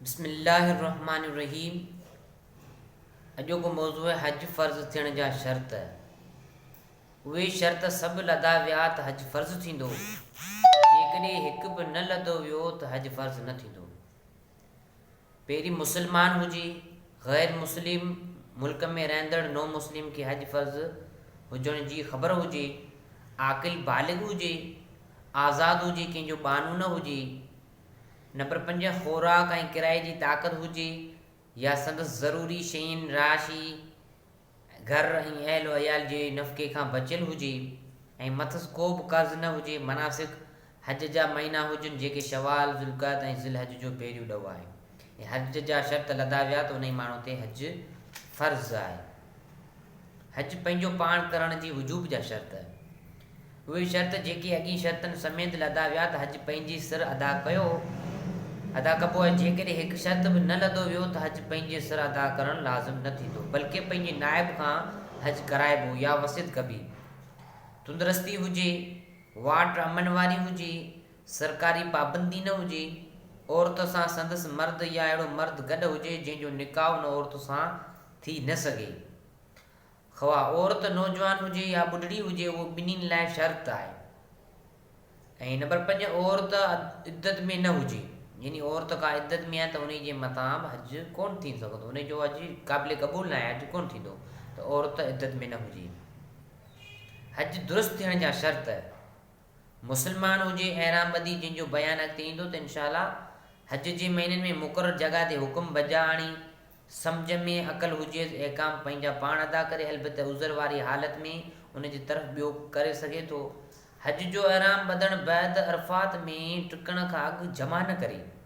بسم الله الرحمٰن الرحيم اڄوڪو موضوع آهي حج فرض ٿيڻ جا شرط. اهي شرط سڀ لڌا ويا ته حج فرض ٿيندو، جيڪڏهن هڪ به نه لڌو ويو ته حج فرض نه ٿيندو. پهرين مسلمان هجي، غير مسلم ملڪ ۾ رهندڙ نو مسلم کي حج فرض هجڻ جي خبر هجي، عاقل بالغ هجي، آزاد هجي ڪنهن جو ٻانهو نه هجي. نمبر 5، خوراڪ ۽ ڪرائي جي طاقت هجي يا سندس ضروري شين، رهائشي گهر ۽ اهل و عيال جي نفقي کان بچيل هجي ۽ مٿس ڪو به قرض نه هجي. مناسڪ حج جا مهينا هجن جيڪي شوال، ذوالقعد ۽ ذوالحج جو پهريون ڏهو آهي ۽ حج جا شرط لڌا ويا ته انهي ماڻهو تي حج فرض آهي. حج پنهنجو پاڻ ڪرڻ جي وجوب جا شرط. اهي شرط جيڪي اڳين شرطن سميت لڌا ويا ته حج پنهنجي سر ادا ڪيو ادا ڪبو ۽ جيڪڏهن هڪ شرط به نه لڌو ويو ته حج پنهنجي سر ادا ڪرڻ لازم نه ٿيندو بلڪه پنهنجي نائب کان حج ڪرائبو يا وصيت ڪبي. تندرستي هجي، واٽ امن واري هجي، سرڪاري پابندي نه هجي، عورت سان سندس مرد يا اهڙو مرد گڏ هجي جنهن جو نڪاح ان عورت سان ٿي نه سگهي. خواه عورت نوجوان هجي يا ٻڍڙي هجي اهو ٻنهين لاء شرط آهي. ۽ نمبر 5 عورت عدت ۾ نه هجي يعني عورت ڪا عدت ۾ آهي ته انهي جي مٿان به حج ڪونه ٿي سگهندو انهي جو حج قابل قبول ناهي حج ڪونه ٿيندو ته عورت عدت ۾ نه هجي. حج درست ٿيڻ جا شرط، مسلمان هجي احرام ٻڌي جنهن جو بيان اڳتي ايندو ته انشاء الله حج جي مهينن ۾ مقرر جڳهه تي حڪم بجا آڻي سمجهه ۾ عقل هجيس احڪام پنهنجا پاڻ ادا ڪري البته عذر واري حالت ۾ ان جي طرف ٻيو ڪري سگهي ٿو. حج جو احرام ٻڌڻ بعد عرفات ۾ ٽڪڻ کان اڳ جمع نه ڪري.